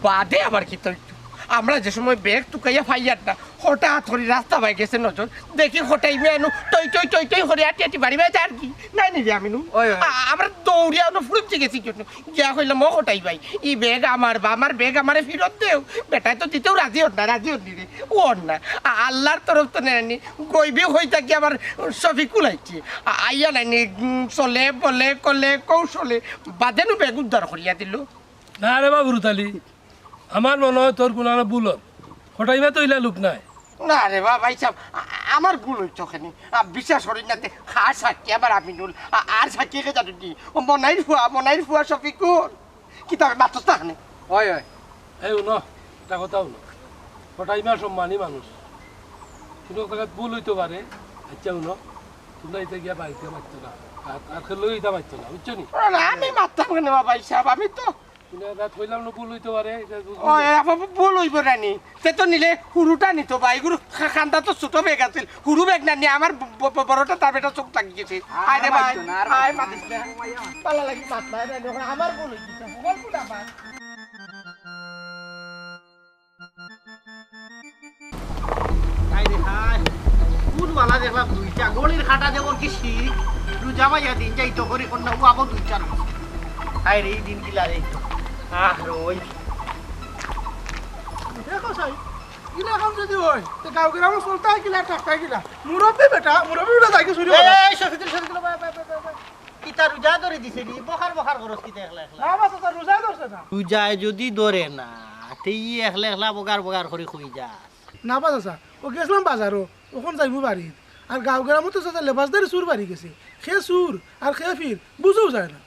বাদে আবার কিতা অইতো? আমরা যে সময় ব্যাগ তুকাইয়া পাইয়ার না, হঠাৎ করি রাস্তা বায় গেছে নজর, দেখি কটাই মিয়া এনু টই টই টই টই করি আটি আটি বাড়ি বায় যার কি? নাই নি রে আমিনু? ওই, ওই। আ-, আমরা দৌড়িয়া অনো ফুরুত গেছি কেনে? গিয়া কইলাম, "ও কটাই ভাই, ই ব্যাগ আমার বা আমার ব্যাগ আমারে ফিরত দেও।" বেটায় তো দিতেও রাজি অর না, রাজি অর নি রে, ও অর না। আ-, আল্লার তরফ তো নেয়নি, গইবি কই থাকি আমার শফিকুল আইছে। আ-, আইয়া নাইনি, উম, চলে বলে কলে কৌশলে বাদেনু ব্যাগ উদ্ধার করিয়া দিল। না রে বাবু রুতালি, আমার মনে অয় তোর কুনানো ভুল অর। কটাই মিয়া তো ইলা লোক নায়। না রে বা-, ভাই সাব, আ-, আমার ভুল অইতো কেনে? আ, বিশ্বাস করইন না তে, কার সাক্ষী আবার আমিনুল, আ-, আর সাক্ষী কে জানো নি? ও মনাইর ফুয়া, মনাইর ফুয়া শফিকুল। কিতা মাতস না কেনে? অয়, অয়। এই হুনো, একটা কথা হুনো। কটাই মিয়া সম্মানী মানুষ। কুনু জাগাত ভুল অইতো পারে। আইচ্ছা হুনো, তুমরা ইতা গিয়া বাড়িত মাততো না। আর, আর কেউরে ইতা মাততো না, বুঝছো নি? না, আমি মাততাম কেনে বা ভাই সাব? আমি তো কিন্তু এটা কইলাম না, ভুল অইতো পারে, এটা বুঝুন। ও, এ, আপ-, আপ-, ভুল অইবো না নি? তে তো নিলে হুরুটা নিতো বা, ইগুর খা-, কান্দাত তো ছোট ব্যাগ আছিল, হুরু ব্যাগ না নিয়া আমার ব-, ব-, ব-, বড়টা তার বেটা চোখ লাগি গেছে। আর আয় রে ভাই, মাতিস না, আর আয় মাতিস না। মাতিস না। ভালা লাগি মাত না, না, না, আমার ভুল অইছে, আমার ভুল আমার। হায় রে হায়, কোন বালা দেখলাম দুইটা, ঘড়ির কাটা যেমন কি শিক, রোজা মাইয়া দিন যাইতো করি কন্যা, ও আবার দুইটা রোজ। হায় রে, এই দিন কিলা রে। আহ, রই। দেখো সাই, কিলা কাম যদি অয়, তে গাঁও গ্রামো চলতা কিলা, থাকতা কিলা? মুরব্বি বেটা, মুরব্বি বেটা যাইকে চুরি করে। এই, Shafiqul, Shafiqul, bye, bye, bye, bye, bye. কিতা রোজা ধরি দিছে নি? বকার বকার করস কিতা একলা একলা? না বা চাচা, রোজায় ধরছে না। রোজায় যদি ধরে না, তে ই একলা একলা বকার বকার করি কই যাস? না বা চাচা, ও গেছলাম বাজারো, অখন যাইমু বাড়িত। আর গাঁও গ্রামো তো চাচা লেবাসদারি চুর বাড়ি গেছে। কে চুর আর কে ফির বুঝাও যায় না।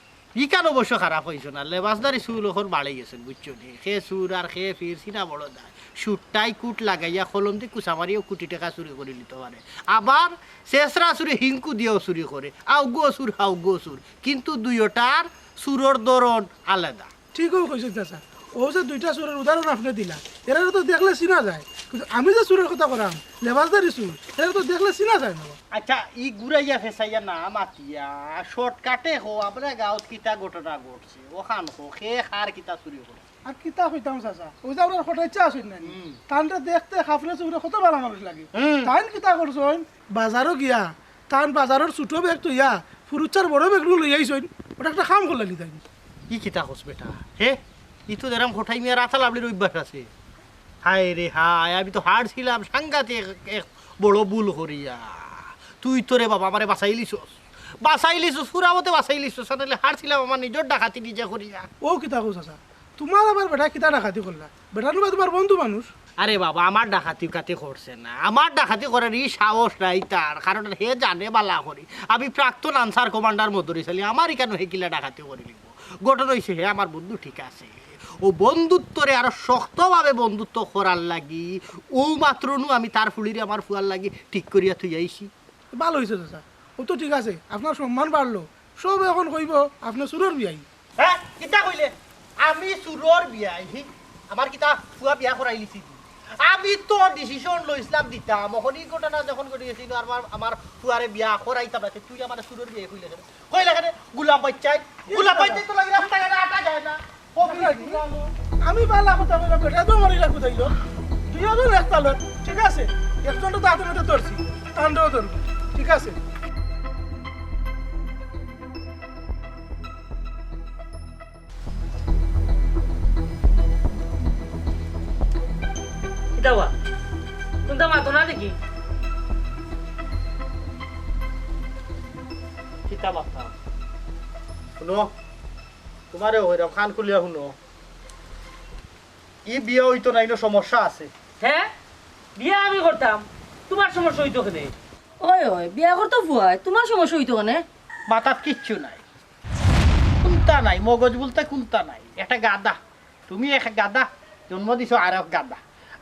ইখান অবশ্য খারাপ কইছো না, লেবাসদারি চুর অখন বাড়ি গেছে, বুঝছো নি? কে চুর আর কে ফির চিনা বড় দায়। সুট্টাই কুট লাগাইয়া কলম দি কুচা মারিয়াও কুটি টেকা চুরি করি নিতো পারে। আবার চেচরা চুরে হিংকু দিয়াও চুরি করে, আউগো চুর, হাউগো চুর, কিন্তু দুইওটার চুরর ধরন আলাদা। ঠিকউ কইছইন চাচা, অউ যে দুইটা চুরর উদাহরণ আপনে দিলা, এরারে তো দেখলে চিনা যায়, কিন্তু আমি যে চুরর কথা কইরাম, লেবাসদারি চুর, এরারে তো দেখলে চিনা যায় না। আইচ্ছা, ই ঘুরাইয়া ফেসাইয়া না মাতিয়া, শর্টকাটে কও, আমরার গাঁওত কিতা ঘটনা ঘটছে, অখান কও, কে কার কিতা চুরি করছে। আর কিতা কইতাম চাচা, অউ যে আমরার কটাই চাচা আছইন না নি? হুম। তানরে দেখতে কাফরে চুফরে কত ভালা মানুষ লাগে। হুম। তাইন কিতা করছইন? বাজারো গিয়া, তান বাজারর ছোট ব্যাগ থইয়া, ফুরুচ্চার বড় ব্যাগটু লইয়া আইছইন। অটা একটা কাম করলা নি তাইন। ই কিতা কস বেটা? হে? ই তো দেখরাম কটাই মিয়ার আতা লাবলির অভ্যাস আছে। হায় রে হায়, আমি তো হারছিলাম সাংঘাতিক এক, এক বড় ভুল করিয়া। তুই তো রে বাবা আমারে বাঁচাইলিছস। বাচাইলিছো, পুরা মতে বাচাইলিছো, সানাইলে হারছিলাম আমার নিজর ডাকাতি নিজে করিয়া। ও কিতা কও চাচা, তুমার আবার বেটা কিতা ডাকাতি করলা? বেটা নু বা তুমার বন্ধু মানুষ। আরে বাবা, আমার ডাকাতি উকাতি করছে না, আমার ডাকাতি করার ই সাহস নাই তার, কারণ হে জানে বালা করি আমি প্রাক্তন আনসার কমান্ডার মদরিছ আলী, আমার ইকানো হে কিলা ডাকাতি করিলিবো। ঘটনা অইছে হে আমার বন্ধু ঠিক আছে, অউ বন্ধুত্বরে আরো শক্তভাবে বন্ধুত্ব করার লাগি অউ মাত্র নু আমি তার ফুড়িরে আমার ফুয়ার লাগি ঠিক করিয়া থুই আইছি। ভালা অইছে চাচা, অউ তো ঠিক আছে, আপনার সম্মান বাড়লো। সবে অখন কইবো আপনে চুরর বিয়াই। হে, কিতা কইলে? আমি চুরর বিয়াই? হি, আমার কিতা ফুয়া বিয়া করাইলিছি নি? আমি তো decision লইছলাম দিতাম, অখন ই ঘটনা যখন ঘটি গেছিল, আমার, আমার ফুয়ারে বিয়া করাইতাম না, তে তুই আমারে চুরর বিয়াই কইলে কেনে? কইলে কেনে? গোলাম বাইচ্চাই, গোলাম বাইচ্চাই তো লাগি রাস্তাঘাটে আটা যায় না। আমি বালা কথা কইলাম, বেটা তো মারিলা কোথাইলো। দুইজন এক তালত, ঠিক আছে? একজন তো হাতে ধরছি, তাণ্ডব ধরবো, ঠিক আছে? কিতা বা? কুনতা মাতো না দেখি? কিতা মাতো? হুনো, তুমারে কইরাম, কান খুলিয়া হুনো। ই বিয়া অইতো নায়, ইনো সমস্যা আছে। হে? বিয়া আমি করতাম, তুমার সমস্যা অইতো কেনে? ওই, ওই, বিয়া করতো ফুয়ায়, তুমার সমস্যা অইতো কেনে? মাথাত কিচ্ছু নাই, কুনতা নাই, মগজ বুলতে কুনতা নাই। একটা গাধা, তুমি এক গাধা, জন্ম দিছো আর এক গাধা।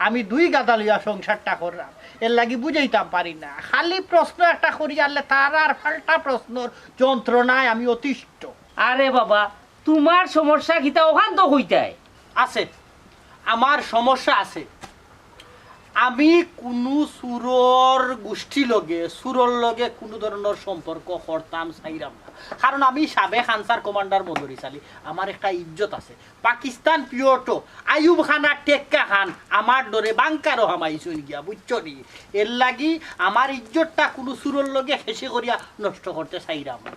আমি দুই গাধা লইয়া সংসারটা কররাম, এরলাগি বুঝাইতাম পারি না। খালি প্রশ্ন একটা করি আরলে তার আর পাল্টা প্রশ্নর যন্ত্রণায় আমি অতিষ্ঠ। আরে বাবা, তুমার সমস্যা কিতা অখান তো কইতায়। আছে, আমার সমস্যা আছে। আমি কুনু চুরর গুষ্টি লগে, চুরর লগে কুনু ধরনর সম্পর্ক করতাম চাইরাম না, কারণ আমি সাবেক আনসার কমান্ডার মদরিছ আলী, আমার একটা ইজ্জত আছে। পাকিস্তান পিওটো আইয়ুব খান আর টেক্কা খান আমার ডরে বাংকারো হামাইছইন গিয়া, বুঝছো নি? এরলাগি আমার ইজ্জতটা কুনু চুরর লগে খেসি করিয়া নষ্ট করতে চাইরাম না।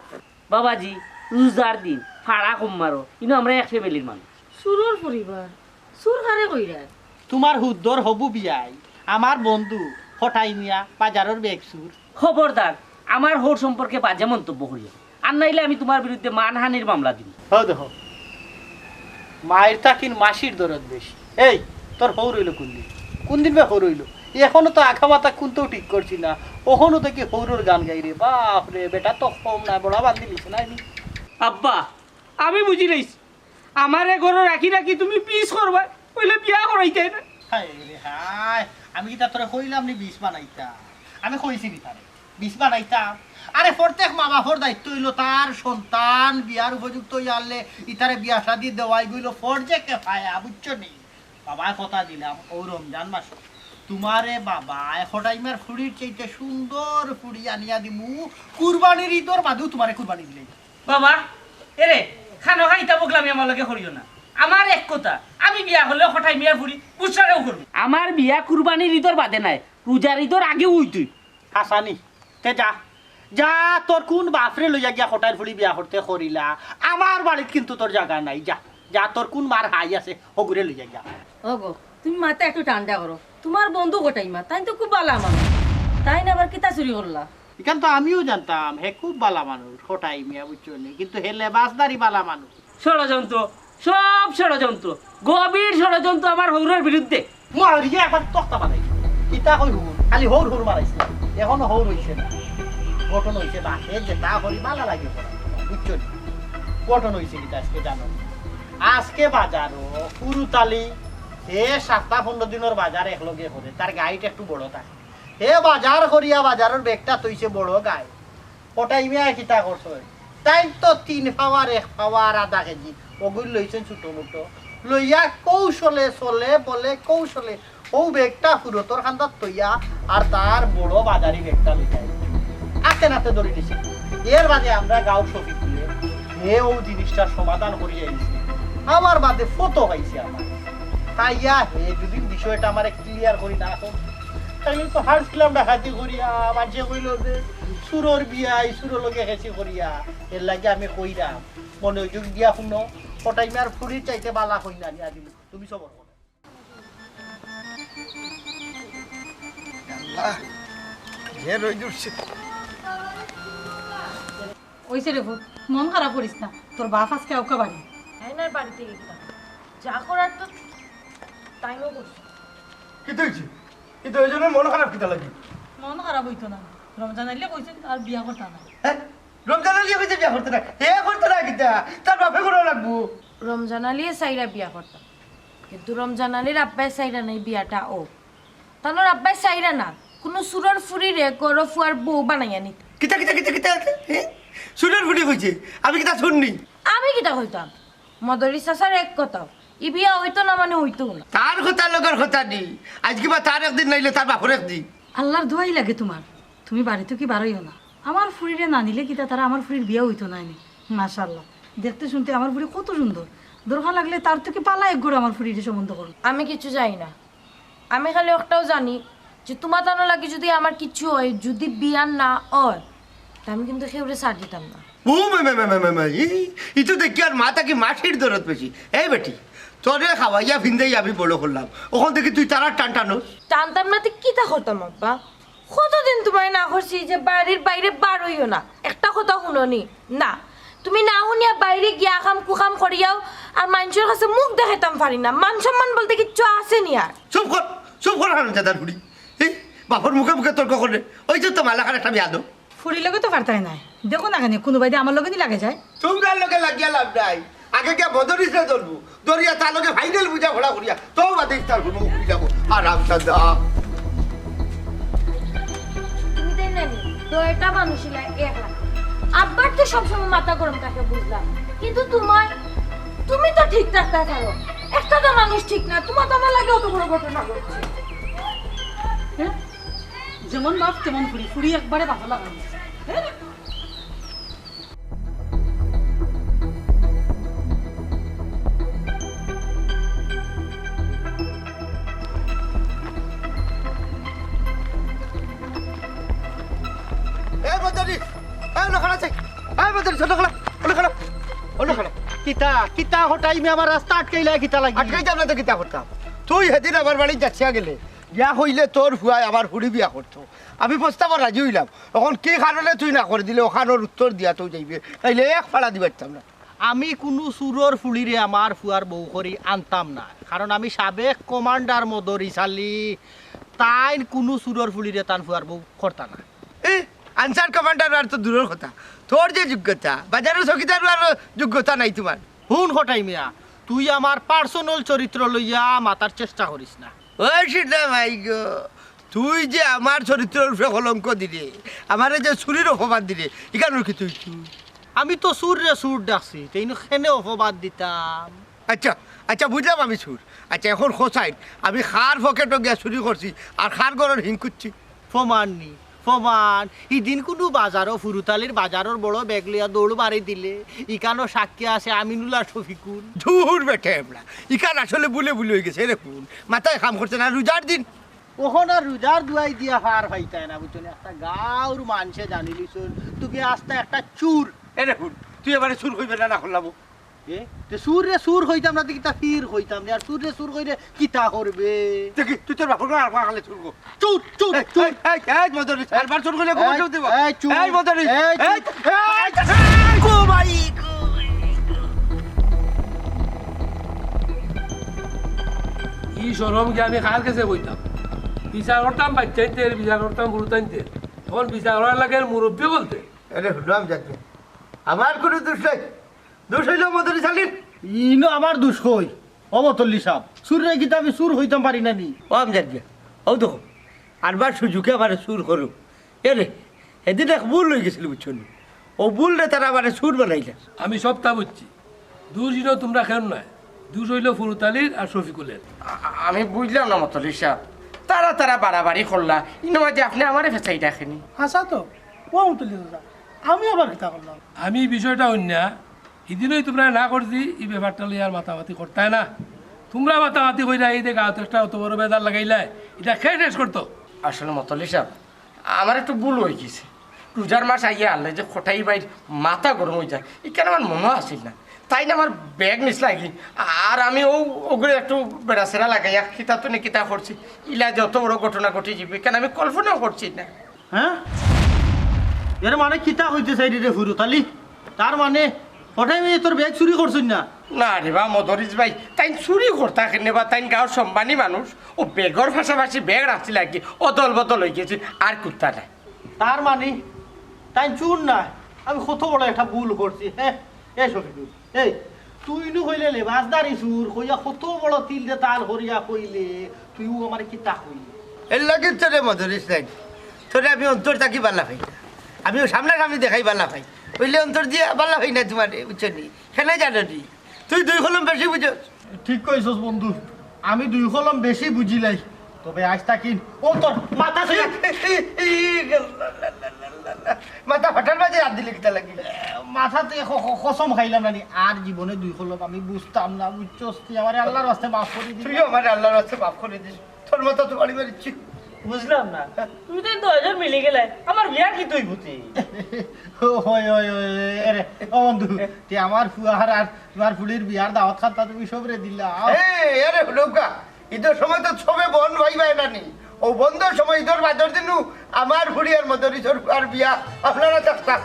বাবাজি, রোজার দিন, ফাড়া কম মারো, ইনো আমরা এক ফ্যামিলির মানুষ। চুরর পরিবার, চুর কারে কইরায়? তুমার হুদ্দর হবু বিয়াই, আমার বন্ধু, কটাই মিয়া, বাজারর বেগ চুর। খবরদার, আমার হউর সম্পর্কে বাজে মন্তব্য করিও না। আর নাইলে আমি তুমার বিরুদ্ধে মানহানির মামলা দিমু। হো দেখো, মাইর থাকি মাসির দরদ বেশি। এই, তোর হউর অইলো কুনদিন? কুনদিন বে হউর অইলো? এখনো তো আখা মাথা কুনতাউ ঠিক করছি না, অখনো দেখি হউরর গান গাইরে। বাপ রে, বেটা তো কম নায়, বড়া বান্ধিলিছে নায় নি? আব্বা, আমি বুঝিলিছি, আমারে ঘরো রাখি রাখি তুমি পিছ করবায়, অইলে বিয়া করাইতায় না। হায় রে হায়, আমি কিতা তোরে কইলাম নি বিষ বানাইতাম? আমি কইছি নি তারে বিষ বানাইতাম? আরে, প্রত্যেক মা বাপর দায়িত্ব অইলো তার সন্তান বিয়ার উপযুক্ত অইয়া আরলে ইতারে বিয়া শাদি দেওয়াই গইলো ফরজে কেফায়া, বুঝছো নি? বাবায় কথা দিলাম, অউ রমজান মাসো তুমারে বাবায় কটাই মিয়ার ফুড়ির চাইতে সুন্দর ফুড়ি আনিয়া দিমু, কুরবানির ইদর বাদেউ তুমারে কুরবানি দিলে। বাবা, এরে, খানো খাইতা বকলামি আমার লগে করিও না। আমার এক কথা, আমি বিয়া করলে কটাই মিয়ার ফুড়ি বুসরারেউ করমু। আমার বিয়া কুরবানির ইদর বাদে নায়, রোজার ইদর আগেউ অইতই। হাছা নি? তে যা, যা, তোর কুন বাফরে লইয়া গিয়া কটাইর ফুড়ি বিয়া করতে করিলা? আমার বাড়িত কিন্তু তোর জাগা নাই, যা, যা, তোর কুন মার হাই আছে, হগুরে লইয়া গিয়া। ওগো, তুমি মাথা একটু ঠান্ডা করো। তুমার বন্ধু কটাই মা, তাইন তো খুব বালা মানুষ। তাইন আবার কিতা চুরি করলা? ইখান তো আমিও জানতাম, হে খুব বালা মানুষ, কটাই মিয়া, বুঝছো নি? কিন্তু হে লেবাসদারি বালা মানুষ। ষড়যন্ত্র, সব ষড়যন্ত্র, গভীর ষড়যন্ত্র আমার হউরর বিরুদ্ধে। মারিয়া একবার তক্তা বানাই। কিতা কই হউর? খালি হউর হউর মারাইছে। এখনো হউর অইছে না। ঘটনা অইছে না। হে যেতা করি বালা লাগে করা। বুঝছো নি? ঘটনা অইছে কিতা আজকে জানো? আজকে বাজারো ফুরুতালি, হে সাতটা পনেরো দিনর বাজার একলগে করে। তার গাইট একটু বড় থাকে। হে বাজার করিয়া বাজারর ব্যাগটা থইছে বড় গাই। কটাই মিয়ায় কিতা করছইন? তাইন তো তিন পাওয়ার, এক পাওয়ার, আধা কেজি, অগুইন লইছইন ছোট মোটো। লইয়া কৌশলে, ছলে বলে কৌশলে, অউ ব্যাগটা ফুরুতর কান্দাত থইয়া আর তার বড় বাজারি ব্যাগটা লইয়া আইছইন। আস্তে নাতে ধরি নিছে। এর বাদে আমরা গাঁওর শফিকুলে, হে অউ জিনিসটার সমাধান করিয়া আইছে। আমার বাদে ফটো পাইছে আমার। তাইয়া হে যদি বিষয়টা আমারে clear করি না দেয়, তাইলে তো হারছিলাম ডাকাতি করিয়া, মানষে কইলো যে চুরর বিয়াই, চুরর লগে খেসি করিয়া। এরলাগি আমি কইরাম, মনোযোগ দিয়া হুনো, কটাই মিয়ার ফুড়ির চাইতে বালা কইন আনিয়া দিমু। তুমি সবর করো। আল্লাহ, যে রইদ উঠছে। কইছে রে পুত, মন খারাপ করিস না, তোর বাপ আজকে আউকা বাড়ি। হ্যাঁ, না, বাড়িতে গেছিলাম। যা করার তো তাইও করছে। কিতা অইছে? কিতা অইছে? মন খারাপ কিতা লাগি? মন খারাপ অইতো না। রমজান আলীয়ে কইছে আর বিয়া করতা না। হ্যাঁ? রমজান আলীয়ে কইছে বিয়া করতা না? হে করতা না কিতা? তার বাপে করা লাগবো। রমজান আলীয়ে চাইরা বিয়া করতা, কিন্তু রমজান আলীর আব্বায় চাইরা নাই বিয়াটা অউক। তান আব্বায় চাইরা না কুনু চুরর ফুড়িরে ঘরো ফুয়ার বউ বানাইয়া নিতা। কিতা, কিতা, কিতা, কিতা? হে? চুরর ফুড়ি কইছে? আমি কিতা চুর নি? আমি কিতা কইতাম? মদরি চাচার এক কথা, ই বিয়া অইতো না মানে অইতো না। তার কথা লগর কথা নি। আইজ কিবা তার একদিন নাইলে তার বাপর একদিন। আল্লার দোয়াই লাগে তুমার, তুমি বাড়ি থাকি বারইও না। আমার ফুড়িরে না নিলে কিতা তারা আমার ফুড়ির বিয়া অইতো নায় নি? মাশাআল্লাহ, দেখতে শুনতে আমার ফুড়ি কত সুন্দর। দরকার লাগলে তার থাকি পালা এক ঘর আমার ফুড়িরে সম্বন্ধ করো। আমি কিচ্ছু জানি না, আমি খালি একটাউ জানি যে তুমার তানো লাগি যুদি আমার কিচ্ছু অয়, যুদি বিয়া না অয়, তে আমি কিন্তু কেউরে ছাড় দিতাম না। ও মা, মা, মা, মা, মা, মা, ই, ই তো দেখি আর মা থাকি মাসির দরদ বেশি। এই বেটি, তোরে খাওয়াইয়া ফিন্দাই আমি বড় করলাম, অখন দেখি তুই তারার টান টানোস। টানতাম না তে কিতা করতাম আব্বা? কতদিন তুমারে না করছি যে বাড়ির বাইরে বারইও না, একটা কথা হুনো নি? না, তুমি না হুনিয়া বাইরে গিয়া কাম কুকাম করিয়াও আর মানষর কাছে মুখ দেখাইতাম পারি না। মান সম্মান বলতে কিচ্ছু আছে নি আর। চুপ কর, চুপ কর, হারামজাদার ফুড়ি। এই বাপর মুখে মুখে তর্ক করে, ওই যে তো মালাখান একটা বিয়া দো। ফুড়ির লগে তো পারতায় নায়, দেখো না কেনে কুনু বাইদে আমার লগে নি লাগে যায়। তুমরার লগে লাগিয়া লাভ নাই, আগে গিয়া মদরিসরে ধরবো, ধরিয়া তার লগে ফাইনাল বুঝাপড়া করিয়া তো বাদে ইফতার করবো, উঠি যাবো। হারামজাদা। তুমি তাই নানি, তো এটা মানুষ ইলা এক লাখ। আব্বার তো সবসময় মাথা গরম থাকে বুঝলাম, কিন্তু তুমার, তুমি তো ঠিক থাকতে পারো। একটা তো মানুষ ঠিক না, তুমার তো আমার লাগে অত বড় ঘটনা ঘটছে। হ্যাঁ? যেমন বাপ তেমন ফুড়ি, ফুড়ি একবারে বাপর লাখান। হ্যাঁ? এই মদরি, এই অনো খাড়া চাই। এই মদরি, অনো খাড়া, অনো খাড়া, অনো খাড়া। কিতা, কিতা হঠাৎ ইমে আমার রাস্তা আটকাইলা কিতা লাগি? আটকাইতাম না তে কিতা করতাম? তুই হেদিন আমার বাড়িত যাচিয়া গেলে, বিয়া অইলে তোর ফুয়ায় আমার ফুড়ি বিয়া করতো। আমি প্রস্তাবো রাজি অইলাম। অখন কি কারণে তুই না করি দিলে, অখানর উত্তর দিয়া তো যাইবে, নাইলে এক ফাড়া দিবার পারতাম না। আমি কুনু চুরর ফুড়িরে আমার ফুয়ার বউ করি আনতাম না, কারণ আমি সাবেক কমান্ডার মদরিছ আলী, তাইন কুনু চুরর ফুড়িরে তান ফুয়ার বউ করতা না। এ, আনসার কমান্ডার আর তো দূরর কথা, তোর যে যোগ্যতা, বাজারর চকিদার আর যোগ্যতা নাই তুমার। হুন কটাই মিয়া, তুই আমার পার্সোনাল চরিত্র লইয়া মাতার চেষ্টা করিস না। ওই সিদ্ধা ভাই গো, তুই যে আমার চরিত্রর উপরে কলঙ্ক দিলে, আমারে যে চুরির অপবাদ দিলে, ইখানর কিতা তুই? আমি তো চুররে চুর ডাকছি, তে ইনো কেনে অপবাদ দিতাম? আচ্ছা, আচ্ছা, বুঝলাম আমি চুর। আচ্ছা, অখন কও চাইন, আমি কার পকেটো গিয়া চুরি করছি আর কার ঘরর হিং খুজছি? প্রমাণ নি, প্রমাণ। হিদিন কুনু বাজারো, ফুরুতালির বাজারর বড় ব্যাগ লইয়া দৌড় মারি দিলে, ইখানো সাক্ষী আছে আমিনুল আর শফিকুল। ধুর বেটা এবলা, ইখান আসলে ভুলে ভুলে অইগেছে রে। কুন মাথায় কাম করছে না রোজার দিন? অখন আর রোজার দুয়াই দিয়া পার পাইতায় না, বুঝছো নি? একটা গাঁওর মানষে জানিলিছইন, তুমি আস্তা একটা চুর। এরে হুন, তুই এবারে চুর কইবে না, না করলাম। এ, তে চুররে চুর কইতাম না, তে কিতা ফির কইতাম নি? আর চুররে চুর কইলে কিতা করবে? দেখি, তুই তোর বাপর ঘর আর খালে চুর কর। চুর, চুর, এই, চুর। এই, এই, এই, মদরি, আরবার চুর কইলে খবর এই, কেউ দিব? এই, চুর। এই, মদরি, এই, এই, চুর। এই, এই, ও ভাই, ই শরম কি আমি কার গেছে কইতাম? বিচার করতাম বাচ্চাইনতে, বিচার করতাম বুড়ুতাইনতে। অখন বিচার করার লাগে মুরব্বি বলতে। এরে হুনলাম যাতে। আমার কুনু দুষ নাই। দুষ অইলো মদরি চালির। ইনো আমার দুষ কই? ও মতল্লি সাব, চুররে কিতা আমি চুর কইতাম পারি না নি? ও আমজাদ মিয়া, অউ দেখো, আরবার সুযোগে আমারে চুর করো। এরে, হেদিন এক ভুল অইগেছিল, বুঝছো নি? অউ ভুলরে তারা আমারে চুর বানাইলা। আমি সবটা বুঝছি। দুষ ইনো তুমরা কেউর নায়, দুষ অইলো ফুরুতালির আর শফিকুলের। আ-, আমি বুঝলাম না মতল্লি সাব, তারা তারা বাড়াবাড়ি করলা, ইনো মাঝে আপনে আমারে ফেসাই ডাকেনি। হাছা তো, ও মতল্লি চাচা, আমি আবার কিতা করলাম? আমি ই বিষয়টা অইন্যা, হিদিনউ তুমরারে না করছি, ই ব্যাপারটা লইয়া আর মাতামাতি করতায় না। তুমরা মাতামাতি কইরা এই যে গাঁওত একটা অত বড় বেজাল লাগাইলায়, ইটা কে শেষ করতো? আসলে মতল্লি সাব, আমার একটু ভুল অইগেছে। রোজার মাস আইয়া হারলে যে কটাই ভাইর মাথা গরম অইযায়, ইখান আমার মনো আছিল না। তাইন আমার ব্যাগ নিছলা গি, আর আমি অউ অগুরে একটু বেড়াছেড়া লাগাইয়া কিতা তো নি কিতা করছি, ইলা যে অত বড় ঘটনা ঘটি যাইবো, ইখান আমি কল্পনাও করছি না। হ্যাঁ? এর মানে কিতা কইতে চাইরে রে ফুরুতালি? তার মানে, ওটাই মেয়ে তোর ব্যাগ চুরি করছইন না? না রে বা মদরিছ ভাই, তাইন চুরি করতা কেনে বা, তাইন গাঁওর সম্মানী মানুষ। ও ব্যাগর পাশাপাশি ব্যাগ রাখছিল আর কি, অদল বদল অইগেছে, আর কুন্তা নাই। তার মানে, তাইন চুর না? আমি কত বড় একটা ভুল করছি, হ্যাঁ? এ শফিকুল, এই, তুই নু কইলে লেবাসদারি চুর, কইয়া কত বড় তিল দে তাল করিয়া কইলে, তুইও আমারে কিতা কইলে? এর লাগি তোরে মদরিছ নাই, তোরে আমি অন্তর থাকি বালা পাই না, আমিও সামনাসামনি দেখাই বালা পাই, কইলে অন্তর দিয়া বালা পাই না তোমারে, বুঝছো নি? কেনে জানো নি? তুই দুই কলম বেশি বুঝস। ঠিক কইছস বন্ধু, আমি দুই কলম বেশি বুঝিলাই। তবে আইজ থাকি অন্তর মাথা ছিল। মাথা ফাটার মাঝে হাত দিলে কিতা লাগি? মাথাতে ক-, ক-, কসম খাইলাম না নি, আর জীবনে দুই কলম আমি বুঝতাম না, বুঝছস? তুই আমারে আল্লাহর ওয়াস্তে মাফ করি দিস। তুইও আমারে আল্লাহর ওয়াস্তে মাফ করি দিস। তোর মতো তো বাড়ি বাড়ি ছি। বুঝলাম না, তুমি তো দশজন মিলি গেলে, আমার বিয়ার কিতা অইবো তে? ও, হয়, হয়, হয়, হয়, এরে, ও বন্ধু, তে আমার ফুয়ার আর তোমার ফুড়ির বিয়ার দাওয়াত খাতা তুমি সবরে দিলা। এ, এরে, নৌকা, ইদর সময় তো সবে বন ভাই ভাই নানি। ও বন্ধর সময় ইদর বাদর দিনু আমার ফুড়ি আর মদরিছর ফুয়ার বিয়া, আপনারা থাকতা।